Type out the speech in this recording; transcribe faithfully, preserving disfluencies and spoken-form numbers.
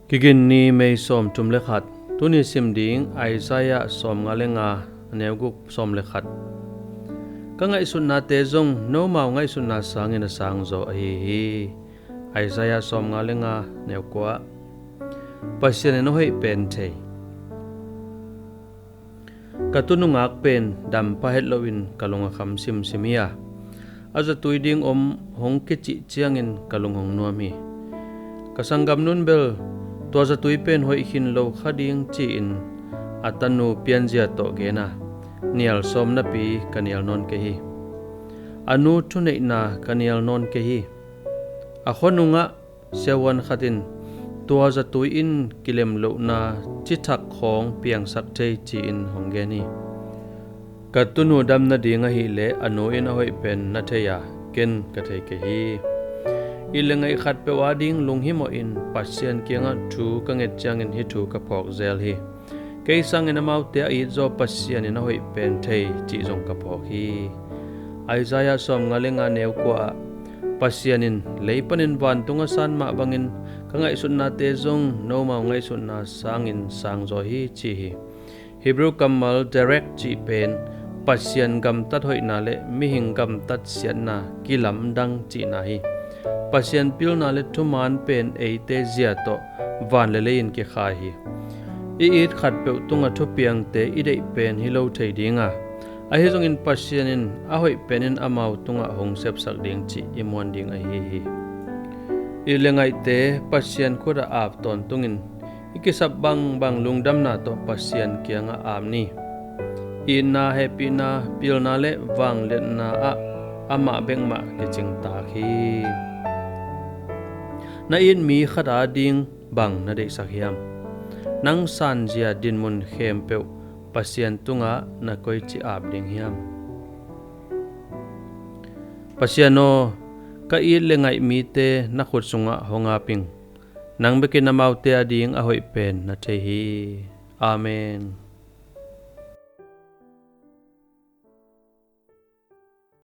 Kiginni May sawmthum le khat. Tuni sim ding Isaiah sawmnga le nga, a neu guk, sawm le khat. Ka ngaihsutnate zong nomau ngaihsutna sangin a sangzaw ahi hi. Isaiah sawmnga le nga, neu kua. Pasian in a hoih pen thei. Ka tunungak pen dampha het loin ka lung a kham simsim hi a, a zatui ding om hong kicih ciangin ka lung hong nuam hi. Ka sanggamnu'n bel, tua zatui pen hoih khin lo kha ding, ci-in a tanu pianzia tawh gen a, nial sawm napi ka nial nawn kei hi. A nu thuneihna ka nial nawn kei hi. A khua nungah siavuan khat in, tua zatui in kilem lohna cithak khawng piangsak thei, ci-in hong gen hi. Ka tunu dam nading ahileh a nu in a hoih pen na thei a, ken ka thei kei hi. It le ngaih khatpeuh ading lunghimawhin Pasian kiangah thu ka nget ciangin hih thu ka phawk zel hi. Kei sangin amaute a itzaw Pasian in a hoih pen thei cih zong ka phawk hi. Isaiah sawmnga le nga, neu kua ah, Pasian in, lei panin vantung a san mah bangin ka ngaihsutnate zong nomau ngaihsutna sangin sangzaw hi, ci hi. Hebrew kammal derek cih pen Pasian gamtat hoihna le mihing gamtat siatna kilamdang cihna hi. Pasian pilna le thuman pen eite zia tawh van le lei in kikhai hi. I it khatpeuh tungah thupiangte i deih pen hi lo thei ding a, ahi zongin Pasian in a hoih pen in amau tungah hong sepsak ding cih i muan ding ahi hi. It le ngaihte Pasian khut ah ap tawntungin i kisap bangbang lungdamna tawh Pasian kiangah ap ni. Itna, hehpihna, pilna le vangliatna ah amah bek mah kicingtak hi. Na it mi khat ading bang na deihsak hiam? Nang sanzia dinmun khempeuh Pasian tungah na koici ap ding hiam? Pasian aw, ka it le ngaih mite na khut sungah hong ap ing. Nang bekin amaute ading a hoih pen na thei hi. Amen.